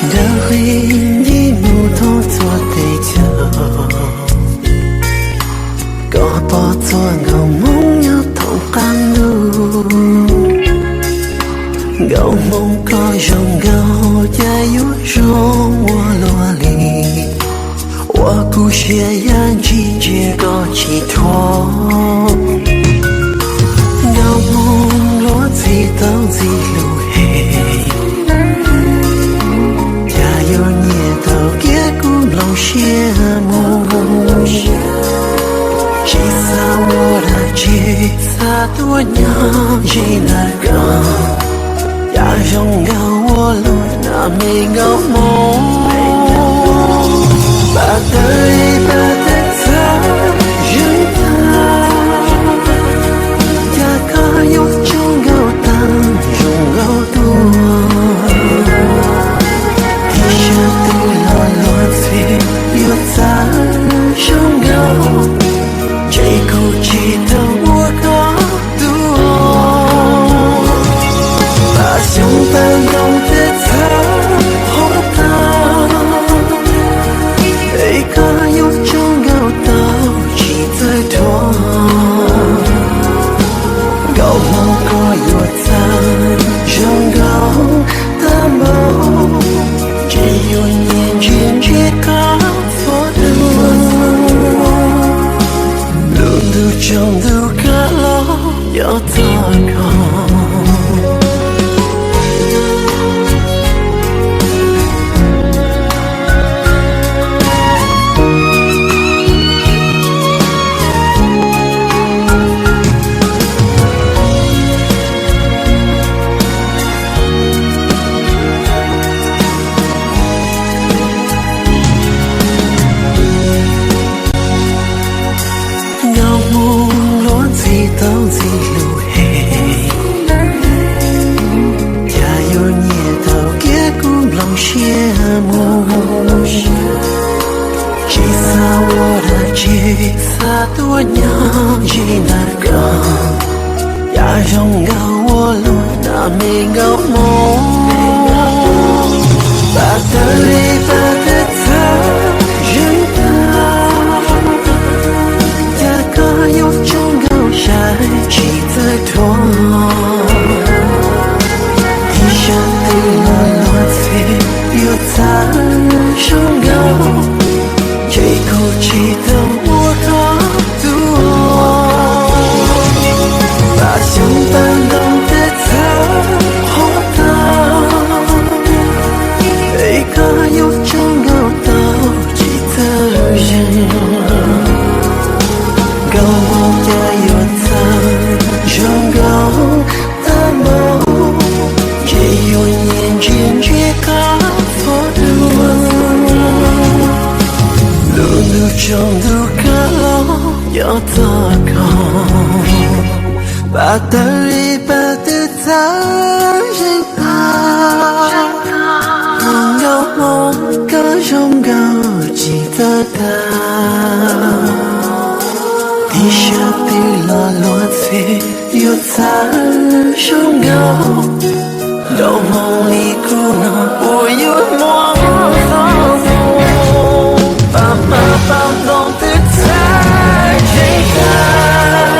Ntawm qhib ncig mus thoob txhua teb chaws, koj pom txhua nkauj hmoob nyob thoob qab ntuj. Nkauj hmoob koj zoo nkauj cas yuav zoo ua luaj li, ua kuv siab yam ntsis ntsia koj tsis thuam. Nkauj hmoob luag ntxhi tau ntxim hlub heev, cas yuav nyiam tau kiag kuv nplooj siab mus. Tsis xav ua dab tsi, xav tuaj nyob ze ntawm koj, cas zoo nkauj ua luaj na me nkauj hmoob. Pab tawg li pab twb txhawj zeeg tag, cas koj yuav zoo nkauj tag zoo nkauj tuaj. Tib sab twg los luag ntxhi yuav txawj zoo nkauj, ntshe kuv tsis tau ua koj tus. Pab xyoob pab ntoo twb txhawj qhov tag, es koj yuav zoo nkauj tau tsis txawj thuam. Nkauj hmoob koj yuav txawj zoo nkauj tag npaum, ntshe yuav nyiam ntsia ntsia koj txhua hnub. Lub ntuj tsaus ntuj kav los yog txog koj. Nkauj hmoob luag ntxhi tau ntxim hlub heev, cas yuav nyiam tau kiag kuv nplooj siab mus. Tsis xav ua dab tsi, xav tuaj nyob ze ntawm koj, cas zoo nkauj ua luaj na me nkauj hmoob. Pab tawg li pab twb txhawj zeeg tag, cas koj yuav zoo nkauj sai tsis txawj thuam. Tib sab twg los luag ntxhi yuav txawj zoo nkauj, ntshe kuv tsis tau ua koj tus. Pab xyoob pab ntoo twb txhawj qhov tag, es koj yuav zoo nkauj tau tsis txawj zeeg. Nkauj hmoob cas yuav txawj zoo nkauj tag npaum, ntshe yuav nyiam ntsia ntsia koj txhua hnub. Lub ntuj tsaus ntuj kav los yog txog koj, pab tawg li pab twb txhawj zeeg tag. Nkauj hmoob koj zoo nkauj tsis txawj tag, tib sab twg los luag ntxhi yuav txawj zoo nkauj. Nkauj hmoob li kuv no puas yuav muaj txoj hmoo, pab hmab pab ntoo twb txhawj zeeg tag,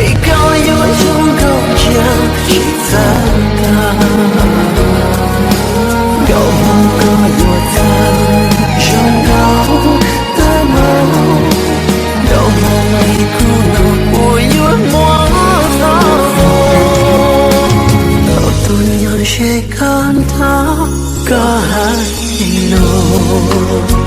es koj yuav zoo nkauj cia tsis txawj tag. Nkauj hmoob koj yuav txawj zoo nkauj tag npaum, nkauj hmoob li kuv no puas yuav muaj txoj hmoo, tau tuaj nyob ze koj nrog koj hais lus.